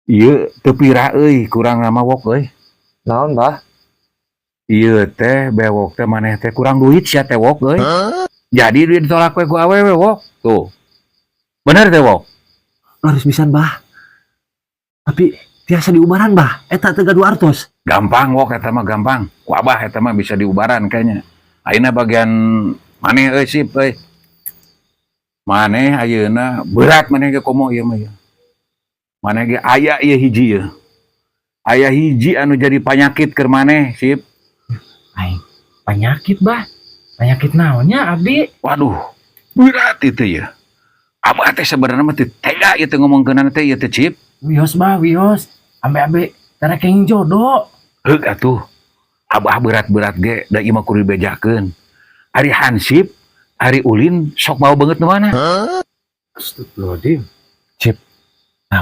Ieu teu pira euy, kurang nama, Wok, euy. Naon, Bah? Ieu teh bewok teh maneh teh kurang duit sia teh, Wok, euy. Jadi duit ditolak we ku awewe, Wok. Tuh. Bener teh, Wok? Harus pisan, Bah. Tapi tiasa diubaran, Bah. Eta teu gaduh artos. Gampang, Wok, eta mah gampang. Ku Abah eta mah bisa diubaran kayaknya. Ayeuna bagian maneh euy, sip euy. Maneh ayeuna berat maneh ge komo ieu mah ieu. Maneh ge aya ieu hiji ieu. Aya hiji anu jadi panyakit keur maneh, sip. Aing penyakit, Bah? Penyakit naonnya abdi? Waduh, berat itu ya. Abah teh sebenarnya mah teu tega ieu teh ngomongkeunana teh ieu teh, Cip. Wios, Bah, wios. Ambe abe tara kenging jodoh. Heuk atuh. Abah berat-berat ge da ieu mah kudu dibejakeun. Ari hansip, ari ulin sok mau banget nu mana? Astagfirullahaladzim. Cip,